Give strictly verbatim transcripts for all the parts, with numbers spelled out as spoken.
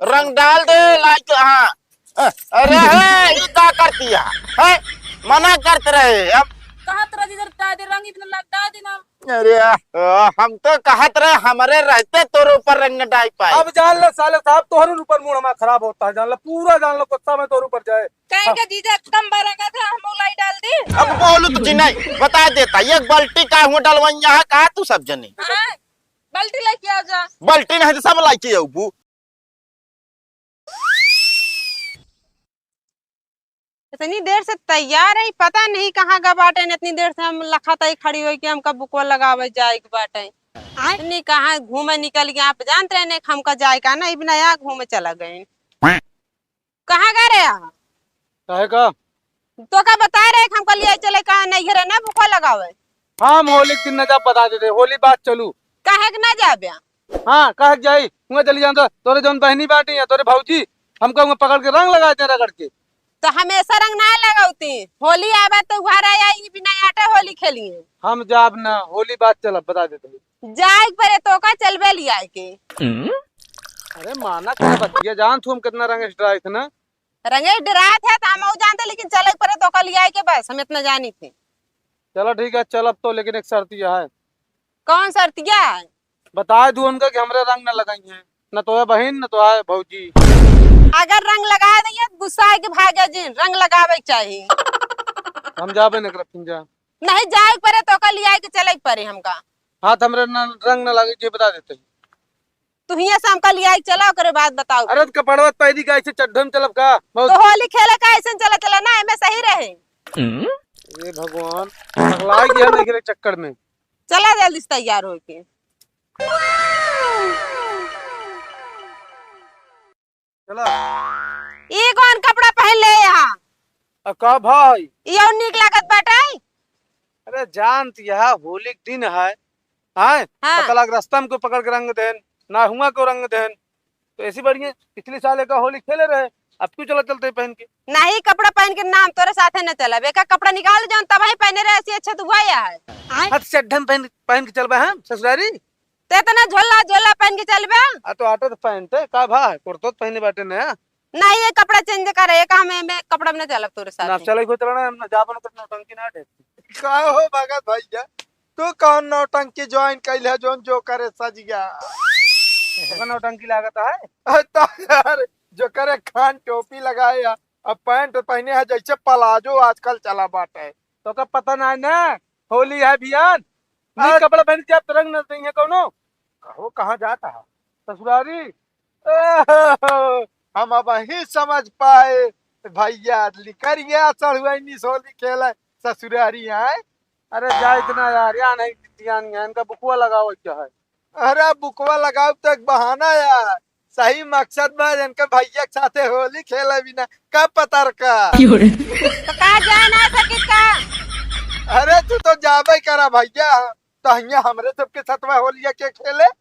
रंग डाल दे, लाइक, हाँ। अरे, हे, ई का करती है? हैं? मना करत रहे हम। कहत रहे, इधर डाल दे, रंग इतना लग डाल देना। अरे, आ, हम तो कहत रहे, हमरे रहते तोर ऊपर रंग न डाल पाए। अब जान ले साले साहब, तोहरे ऊपर मूड हमार खराब होता है, जान ले, पूरा जान ले, गुस्सा में तोर ऊपर जाए। कहेंगे जीजा, कम बरंगा था, हम उलाई डाल दी। अब बोलू तो जी नहीं, बता देता, एक बाल्टी का हुआ डलवैया है, कहा तू सब जनी। हाँ, बाल्टी लेके आ जा। बाल्टी नहीं तो सब लाइके अउबू। इतनी देर से तैयार है, पता नहीं कहाँ गा बाटे। इतनी देर से हम लखत ही खड़ी होई कि हमका बुकवा लगावे जाए के बाटे। आय? इतनी कहाँ घूमे निकल गया, आप जानते रहे कि हमका जाए का ना, इबना यहाँ घूमे चला गए। कहाँ गए रहे आप? काहे का? तो का बता रहे कि हमका लिए चले, कहाँ नहीं घरे ना बुकवा लगावे। हम होली के दिन न जा, बता देते, होली बाद चलू। काहे के ना जाबे? हाँ, काहे के जाई? हुआ चली जान तो, तोरे जौन बहनी बाटी है, तोरे भौजी, हमका हुआ पकड़ के रंग लगा दे रगड़ के। तो हमेशा रंग ना लगावती, होली आवे तो घर आया, ई बिना आटे होली खेलिए। हम जाब ना, होली बाद चलब, बता देते। जाए के परे तो का चलबे लियाए के। अरे माना क्या बतिया, जान तू हम कितना रंग डराए थे ना। रंगे डरात है तो हम जानते, लेकिन चले के परे तो का लियाए के, बस हम इतना जानी थे। चलो ठीक है, चलब तो, लेकिन एक शर्तिया है। कौन शर्तिया है? बताए दू उनका कि हमरे रंग न लगाई है, न तो है बहिन, न तो है भौजी। अगर रंग लगा दइए तो गुस्सा है कि भागे जिन, रंग लगावे के चाही। हम जाबे न करब, तुम जा। नहीं जाए के परे तो का लियाए के चले के परे हमका। हाँ, तो हमरे न, रंग न लागे, ये बता देते हैं। तू हियां से हमका लियाई चला, ओकरे बाद बताओ। अरे, तो कपड़वा पहनी का ऐसे चड्ढम चलब का? बहुत तो होली खेले का ऐसे चला चला ना, एमे सही रहे। ए भगवान, पगला गया नहीं के चक्कर में। चला जल्दी से तैयार होके। चला। ई कौन कपड़ा पहन ले यहाँ? आ, का भाई? ई और नीक लागत बाटे? अरे जान त यह होली के दिन है, हैं? हाँ। पता लग रास्ता में कोई पकड़ के रंग देन, ना हुआ को रंग देन। तो ऐसी बढ़िया पिछले साल एक होली खेले रहे, अब क्यों चला चलते पहन के? नहीं, कपड़ा पहन के ना हम तोरे साथे न चलब। एक कपड़ा निकाल जौन तब ही पहने रहे, ऐसी अच्छा तो हुआ या है। हाँ, तो चड्ढम पहन, पहन के चलबे हम ससुरारी। ते इतना झोला, झोला पहन के चलबे? आ तो आटे तो पैंट है, का भा है? कुर्तो तो पहने बाटे नया। नहीं, ये कपड़ा change करे, ये का हमें, मैं कपड़ा में ना चलब तोरे साथ ना में। चले को चलना, हम ना जाबो ना करना, टंकी ना ढेर। का हो भगत भैया, तू कौन नौटंकी join कैले है, जोन जो करे सजिया? ओकर नौटंकी लागत है। अरे तो यार, जो करे खान टोपी लगाए है, अब पैंट पहने है जैसे प्लाजो आजकल चला बाटे। तो का पता ना है ना, होली है बिहान, नीक आज कपड़ा पहन के आप रंग न देंगे कौनो। कहो, कहाँ जाता है? ससुरारी। ओहो, हम अब ही समझ पाए भैया, लिकर गया सड़ुआइनी होली खेले ससुरारी आए। अरे जा इतना यार, या नहीं ध्यान है, इनका बुकवा लगाओ क्या है? अरे बुकवा लगाओ तो एक बहाना यार, सही मकसद में इनके भैया के साथे होली खेले बिना का पता रखा। तो का जा ना सकी का? अरे तू तो जाबे करा भैया, तो हियाँ हमरे सबके सतवा होलिया के खेले।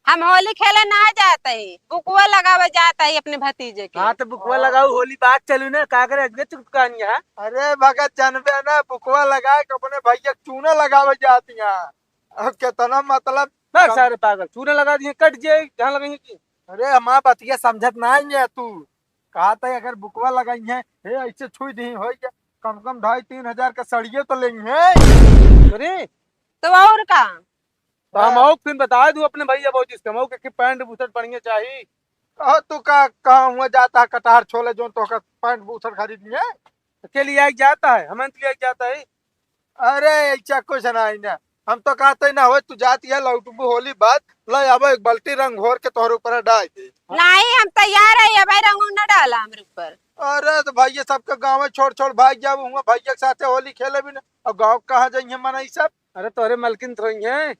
हम होली खेले ना जाते ही, बुकवा लगावे जाते ही अपने भतीजे के। हाँ, तो बुकवा लगाऊ, होली बाद चलू ना, का करे अजगे चुप कहानी है। अरे भगत, जानबे ना, बुकवा लगा के अपने भैया के चूना लगावे जाती हैं। अब कितना मतलब बस कम सारे पागल, चूना लगा दिए, कट जाए, जहाँ लगाएंगे की। अरे हमार बतिया समझत ना है तू, कहा था अगर बुकवा लगाई है, हे ऐसे छुई दी हो गया, कम कम ढाई तीन हजार का सड़िए तो लेंगे। अरे तो और का? तो हम हाँ। आओ फिर बता दू अपने भैया भौजी से, हम आओ के, के पैंट बुशर्ट बढ़िया चाही। कहो तू का, कहाँ हुआ जाता है कटहर छोले जो तो का पैंट बुशर्ट खरीद लिए? तो के लिए आके जाता है, हमें तो लिए आके जाता है। अरे ऐसा कुछ नहीं ना, हम तो कहते ना हो, तू जाती है लौटबू होली बाद, ले आबो एक बाल्टी रंग घोर के तोहरे ऊपर डाल दे। नहीं, हम तैयार है, ये भाई रंग न डाला हमरे ऊपर। अरे तो भैया सबके गाँव छोड़ छोड़ भाग जाबू, हुआ भैया के साथे होली खेले भी ना, और गाँव कहाँ जाइए मना ई सब। अरे तोहरे मलकिन थोड़ी है।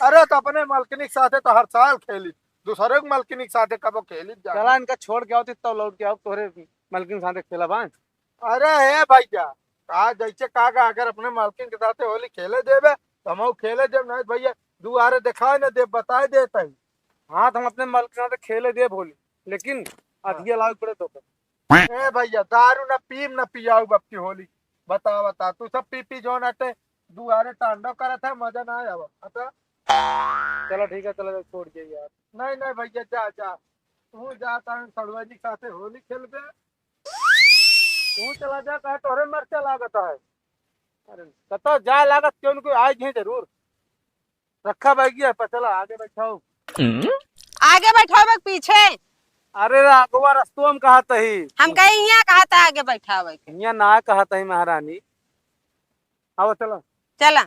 अरे तो अपने मलकिनी के साथे तो हर साल खेली, दूसरे के मलकिनी के साथे कबो खेली जा। चला इनका छोड़ के आओ, तो लौट के आओ, तोहरे मलकिन के साथे खेला बा। अरे हे भैया, का जैसे का, का अगर अपने मलकिन के साथे होली खेले देबे तो हम खेले देब, नहीं भैया दुआरे दिखाए न देब, बताए देत ही। हाँ, तो हम अपने मलकिन के साथे खेले देब होली, लेकिन हाँ। अधिया लाग पड़े तो। ए भैया, दारू ना पीब ना पियाऊ बाप की होली। बता, बता, तू सब पी पी जोन अटे दुआरे तांडव करत है, मजा ना आवा। अच्छा। चलो ठीक है, चलो छोड़ दे यार। नहीं, नहीं भैया, जा, जा। तू जाता है सड़ुआ जी के साथे होली खेलबे, तू चला जा, कहे तोहरे मरचा लागत है। अरे कतो जाए लागत, क्यों न कोई आए घे जरूर। रखा बैगिया पर, चला आगे बैठाओ। आगे बैठाओ बा कि पीछे? अरे अगवा रस्तुआ में कहा तही। हम कहे यहाँ कहा था आगे बैठावे के। यहाँ ना कहा तही महारानी। आओ चला। चला।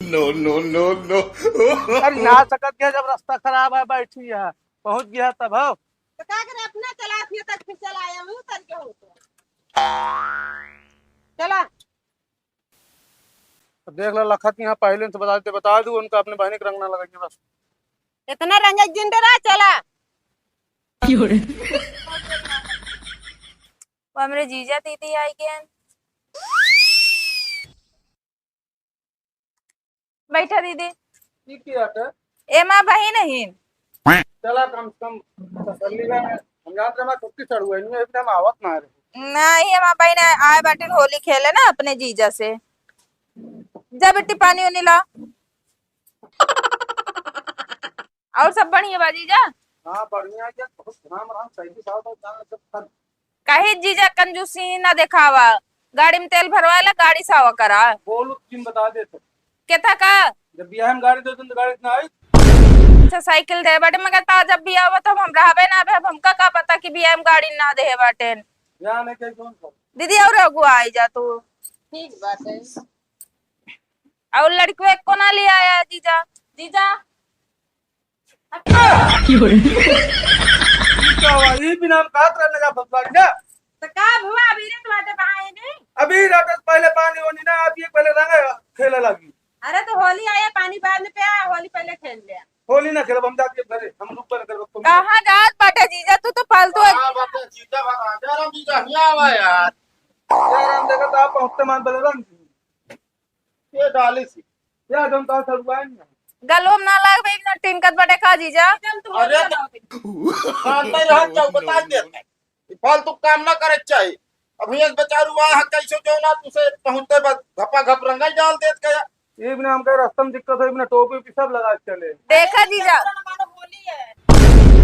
No, no, no, no। अरे ना सकत गया, जब रास्ता खराब है, बैठी है, पहुँच गया तब हो। तो का करे, अपना चला फिर तक फिर चला आया हूँ, उतर के हो तो। चला। तो देख ला लखत के यहाँ पहले से बता दे, बता दू उनका अपने बहनी के रंग ना लगाइए बस। इतना रंग एक दिन डरा चला। वो हमरे जीजा दीदी आई गए। बैठा दीदी। ई की बात है? ए माँ बहिन हिन। चला कम से कम तसल्ली बा। हम जानत रहे हमार छुट्टी चढ़ हुआ है, इनमें अभी हम आवत ना रहे। नहीं, हमार बहिन आए बाटिन होली खेले ना अपने जीजा से। जा बेटी पानी उनी ला। और सब बढ़िया बा जीजा? हाँ बढ़िया है, बहुत घाम रहा, सही साहब जान सब खा। काहे जीजा कंजूसी ना देखावा, गाड़ी में तेल भरवाला, गाड़ी सावा करा। बोलू जिन बता दे तो। केथा का? जब बियाह में गाड़ी दे तुम तो गाड़ी ना आई। अच्छा साइकिल दे बाटे, मगर ता जब बियाह हुआ तब हम रहबे ना बे, अब हमका का पता कि बियाह में गाड़ी ना दे बाटे। बियाह में कहीं कौन सा? दीदी और अगुआ आई जा तू। ठीक बात है। और लड़कियों को ना ले आया जीजा। जीजा। ई का हुआ? ई बिना हम कहत रहने जा भगवान जा। तो का हुआ? अभी रे तुम्हारे बहाए नहीं। अभी रात से पहले पानी होनी ना, आप ये पहले रंग खेले लगी। अरे तो होली आया, पानी बाद में पे आ, होली पहले खेल ले। होली ना खेलब, हम जाके घरे, हम रुक कर करब तुम। कहाँ जात बाटे जीजा, तू तो फालतू है। हाँ, बाटे जीजा भगवान, जा राम जीजा, हिया आवा यार। जा राम देखा तो आप पहुँचते मान बले रंग। ये डाली सी। या जौन का सरुआइन ना। गलोम ना लाग भाई, ना टिनकत बटे का जीजा? अरे तो शांत रह, क्या बता देते हैं। ये फालतू काम ना करे चाहिए। अब ये बेचारू आए है, कैसे जो ना तुसे पहुँचते बस घपा घप रंगाई डाल देत गया। ये बिना हमका रास्ता में दिक्कत है, बिना टोपी भी सब लगा के चले। देखा जीजा।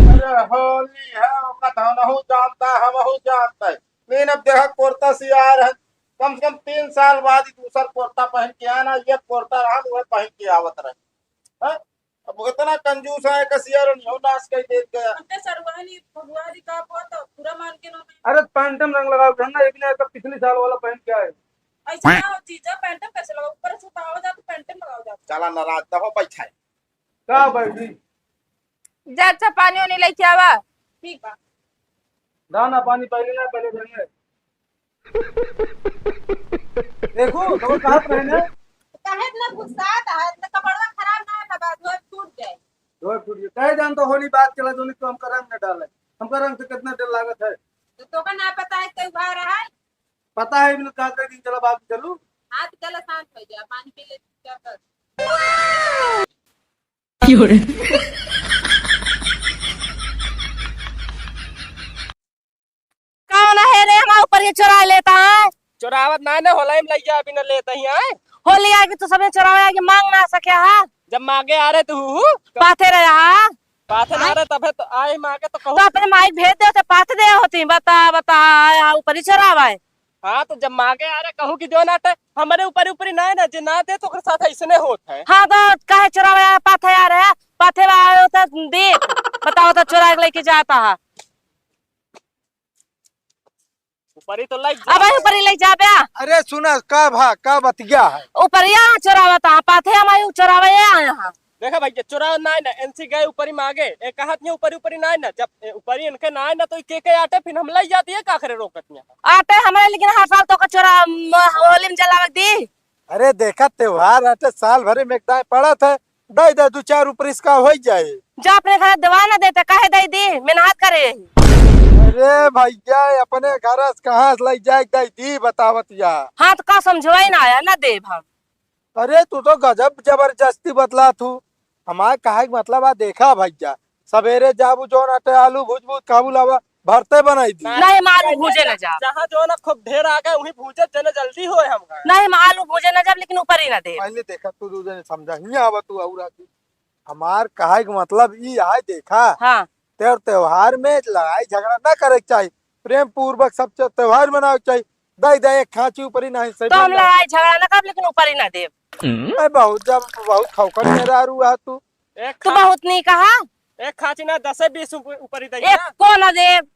अरे होली है, वो कथा ना हो जानता है, हम हो जानता है। लेकिन अब देखा कोरता सी आ रहे, कम से कम तीन साल बाद ही दूसर कुर्ता पहन के आना, ये कुर्ता रहा, वह पहन के आवत रहे। हैं? अब इतना कंजूस है, कसिया रो नियो नाश कर देत गया। हमके सरुआनी फगुआरी का बहुत पूरा मान के नो। अरे पैंट में रंग लगाओ, ढंग ना, एक ने एक पिछले साल वाला पहन के आए। ऐसे ना हो जीजा, पैंट में कैसे लगाओ? ऊपर से उतारो जा तो पैंट में लगाओ जा। चला नाराज ना हो, बैठा है। का बैठी? जा अच्छा पानी उनी लेके आवा। ठीक बा। दाना पानी पहले ना, पहले भरेंगे। देखो, तो वो कहाँ पे है ना? काहे इतना गुस्सात है? इतना कपड़वा खराब ना है, बाबा, धोए फूट जाए। धोए फूट जाए। काहे जान तो होली बात चला, जो नहीं तो हमका रंग न डाले। हमका रंग से कितना डर लागत है। तो तोका ना पता है, कोई बाहर है? पता है, इन्हें कहा था कि चलो बाबू चलू। हाँ, तो चलो शांत हो जा, पानी पी ले, क्या कर? कौन है रे, हमारे ऊपर ये चुरा लेता है? चुरावत ना, ना, होली में लइया अभी न लेत ही आए। होली आगे तो सबने चुरावे आगे मांग ना सके हा। जब मांगे आ रहे तो हु, हु। पाथे रहे हा। पाथे ना रहे तबे तो आए मांगे तो कहू। तो अपने माई भेज दे होते, पाथे दे होती, बता, बता, आए हा, ऊपर ही चुरावा है। हाँ, तो जब मांगे आ रहे कहू कि जो ना ते, हमारे ऊपर ऊपरी ना है ना, जे ना दे तो ओकर साथ ऐसने होत है। हाँ, तो काहे चुरावे आ, पाथे आ रहे, पाथे आ रहे तो दे, बताओ तो चुरा के लेके जाता है। ऊपरी तो लग अब जा। ऊपरी ले जाबे। अरे सुना, का भा, का बतिया है? ऊपरिया चुरावता, पाथे हमारे चुरावे आया है। देखा भैया, चुराव ना है ना, एनसी गए ऊपरी मांगे, ए कहत नहीं ऊपरी ऊपरी ना है ना, जब ए ऊपरी इनके ना है ना, तो के के आटे फिर हम ले जाती है, का करे रोकत नहीं। आटे हमारे, लेकिन हर साल तो का चुरा, म-, होली में जलावे दी। अरे देखा, त्योहार आटे साल भरे में एक दाएं पड़त है, दे दे दू चार ऊपर इसका हो जाए। जो अपने घर दवा ना देते, काहे दे दी, मेहनत करे। अरे भैया, अपने घर से कहाँ से ले जाए दे दी, बतावत या। हाँ, तो का समझवाई ना आया, ना देब हम। अरे तू तो गजब जबरदस्ती बतला तू। हमारे कहे के मतलब आ, देखा भैया, सवेरे जाबू जौन आटे आलू भुजबू, काबू लावा, भरते बनाई दी। नहीं, हम आलू भूजे न जाब। जहाँ जो ना खूब ढेर आ गए, वहीं भूजे, जने जल्दी होए हमका। नहीं, हम आलू भूजे न जाब, लेकिन ऊपरी न देब। पहले देखा, तू दू जने समझा, हियाँ आवा तू और आके। हमार कहे के मतलब ई है, देखा, हाँ। त्योहार में लड़ाई झगड़ा ना करे के चाही, प्रेम पूर्वक सब त्योहार मनावे के चाही। दे दे एक खांची ऊपरी नहीं सही तो हम बन जाए। लड़ाई झगड़ा ना करब, लेकिन ऊपरी ना देब। ए, बहुत जब, बहुत खौखन मेहरारू है तू। एक तू खा-, बहुत नहीं कहा। एक खांची ना, दसे बीस ऊप-, ऊपरी दे एक ना। को ना देब।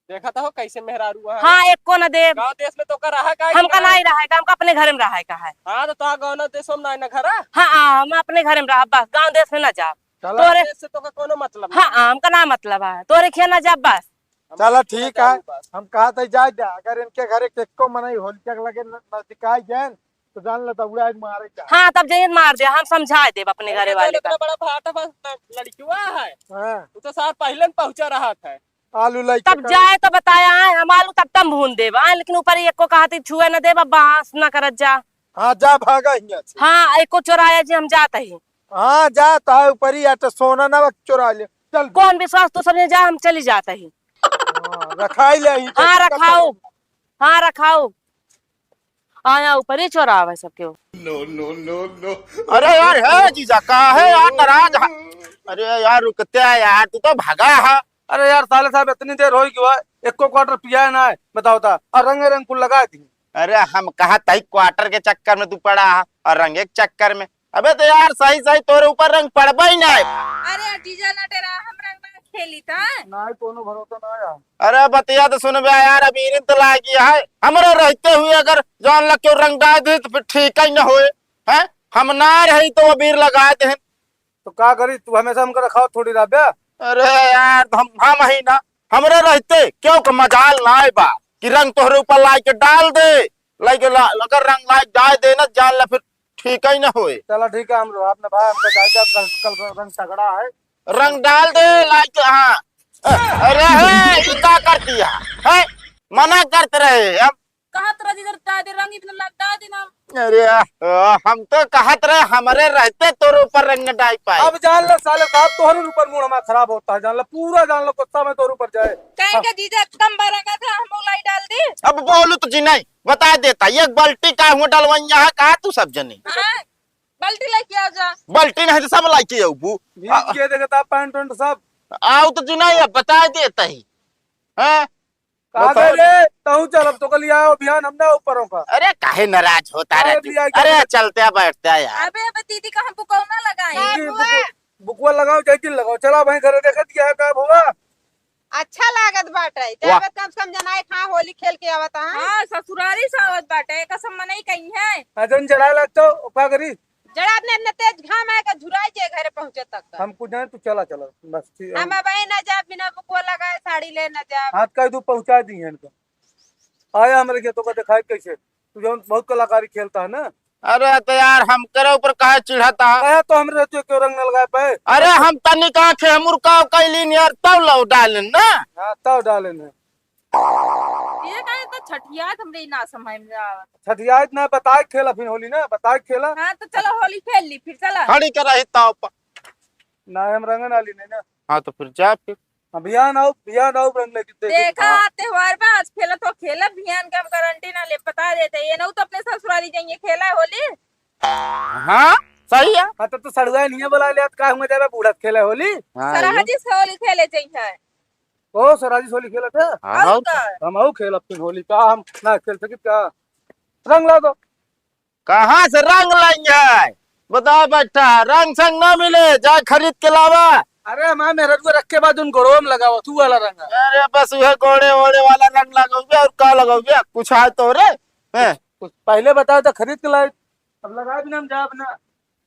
देखा तो हो कैसे मेहरारू है। हाँ, एक को ना देब। गाँव देश में तो का रहा का हमका ना? नहीं रहा है, हमका अपने घर में रहा है का है। हाँ, तो तोहार गाँव ना देश में ना है ना घर है? हाँ, हाँ, हम अपने घर में रहा, बस गाँव देश में ना जाब। चला। तोरे देश से तो का कोनो मतलब हाँ, नहीं। हाँ, हमका ना मतलब है, तोरे खिया ना जाब बस। हम चला, अपने ठीक है। जाब बस। हम कहा था जाए दे, अगर इनके घर एक, एको मनई होली के लगे न-, नजदीक आ जाए, तो जान ले, दौड़ा के मारे का। हाँ, तब जाइए मार दे, हम समझा देब अपने अरे, घरे तो वाले का। इतना बड़ा भाटा बस लड़किया है। हाँ। वो तो सार पहले न पहुंचा रहा था। आलू लइके तब का जाए तो बताया है, हम आलू तब तम भून देब, आए, लेकिन ऊपर एको कहा थी छुए न देब, अब बहस न करत जा। हाँ, जा भागा हियाँ से। हाँ, एको चोराया जी, हम जात ही। हाँ, जा, तो है ऊपरी आटे सोना ना चोरा ले। चल। कौन विश्वास तो समझे जा, हम चली जात ही। हाँ, रखाई ले ही, हाँ, देखी रखाओ। कब हाँ, रखाओ। आया ऊपर ही चोरावे सबके। No, no, no, no। अरे यार, है जीजा, का है यार नाराज है? अरे यार, रुकते हैं यार, तू तो भगा है। अरे यार, साले साहब, इतनी देर हो गई है, एको quarter पिया है ना है, बताओ ता, और रंगे रंग कुल लगा दी। अरे, हम कहा तई quarter के चक्कर में तू पड़ा है, और रंगे के चक्कर में। अबे तो यार, सही सही तोरे ऊपर रंग पड़बा ही ना है। अरे जीजा ना डरा, हम रंग ना खेली था। ना ही कोनो भरोसा ना है। अरे बतिया तो सुनबे यार, अबीरिन तो लागी है। हमरे रहते हुए अगर जान लग के रंग डाल दे तो फिर ठीक ही ना होए, हैं? हम ना रही तो अबीर लगा दे। तो का करी, तू हमेशा हमका रखाओ थोड़ी रहबे। अरे यार, हम, हम ही ना, हमरे रहते क्यों का मजाल ना आए बा कि रंग तोहरे ऊपर लाई के डाल दे, लाई के ला, अगर रंग लाई डाल दे ना, जान ला फिर ठीक ही ना होए। चला ठीक है, हम रो, आपने भाई हमका जाए, जाए, कल, कल रंग तगड़ा है। रंग डाल दे, लाई के, हाँ। अरे हे, ई का कर दिया? है? मना करत रहे, अब कहत रह दीदी, दादी रंग इतना लग डाल देना। अरे, आ, हम तो कहत रहे, हमरे रहते तोरे ऊपर रंग डाल पाए। अब जान ले साले साहब, तोहरे ऊपर मूड हमारा खराब होता है, जान ले, पूरा जान ले, गुस्सा में तोरे ऊपर जाए। कहें हाँ। के जीजा कम बरंगा था, हम उलाई डाल दी। अब बोलू तो जी नहीं, बता देता, एक बाल्टी का हुआ डलवाइया है, कहा तू सब जनी? हाँ, बाल्टी लेके आ जा। बाल्टी नहीं तो सब लाइके आऊ बू। भीग आ, के देखता पैंट वैंट सब। आओ तो जी नहीं, अब बता देता ही। हाँ? कहाँ बताओ। गए रे? तहूँ चल, अब तो कल आओ अभियान, हम ना ऊपरों का। अरे, काहे नाराज होता अरे, रे तू? भैया, क्या अरे, बात? चलते हैं, बैठते हैं यार। अबे, अबे, दीदी का हम बुकौना लगाए। दीदी, बुकु-, बुकुआ लगाओ, जैकिन लगाओ। चला भाई, घर देखत क्या है, का हुआ? अच्छा लागत बाटे। वाह। जावत कम से कम जनाए खा होली खेल के आवत, हाँ? हाँ, ससुरारी से आवत बाटे, कसम मनई कहीं है। हाँ, जन जलाए लागतो, का करी? जरा अपने, अपने तेज घाम आए का झुराई जे घरे पहुँचे तक का। हम कुछ नहीं, तू चला, चला, बस ठीक है। हम अब ना जाब, बिना बुकुआ लगाए साड़ी ले ना जाब। हाथ का दू पहुँचा दी है इनको। आया हमरे खेतों का दिखाई कैसे, तू जौन बहुत कलाकारी खेलता है ना। अरे तो यार, हम करे ऊपर काहे चिढ़ता? कहे तो हमरे रहते क्यों रंग न लगाए पे? अरे हम तनी कहाँ थे, हम उरकाव कैलीन यार, तब लो डालेन ना। हाँ, तब डालेन है। ये काहे तो छठियात हमरे ना समझ में आवत। छठियात ना, बताए खेला फिर होली ना, बताए खेला। हाँ, तो चलो होली खेल ली फिर, चला। खड़ी के रही ताव पर। ना, हम रंगन वाली नहीं ना। हाँ, तो फिर जा फिर। हाँ, बिहान आओ, बिहान आओ, रंग लेके देखे। देखा, हाँ। त्योहार बा, आज खेला तो खेला, बिहान के हम गारंटी ना ले, बता देते। ये ना तो अपने ससुराली जाइए खेला होली। हाँ, सही है। हाँ, तब तो सड़ुआ नहीं है, बुला ले, आज का हुआ जाबे, बूढ़ा खेले होली। हाँ, सराहा ये। जी से होली खेले जाइए। ओ, सराहा जी से होली खेलत है? हाँ, और और का? हम आओ खेल अपन होली का, हम ना खेल सकित का? रंग ला दो। कहाँ से रंग लाएंगे? बताओ बेटा, रंग संग ना मिले, जा खरीद के लावा। अरे हमारे मेहररुआ रख के बाद उन गोड़वा में लगावा, तू वाला रंग। अरे बस वह गोड़े ओड़े वाला रंग लगाओगे और का लगाओगे? कुछ आए तो रे? हैं? कुछ पहले बताओ तो खरीद के लाए। अब लगाए बिना हम जाब ना।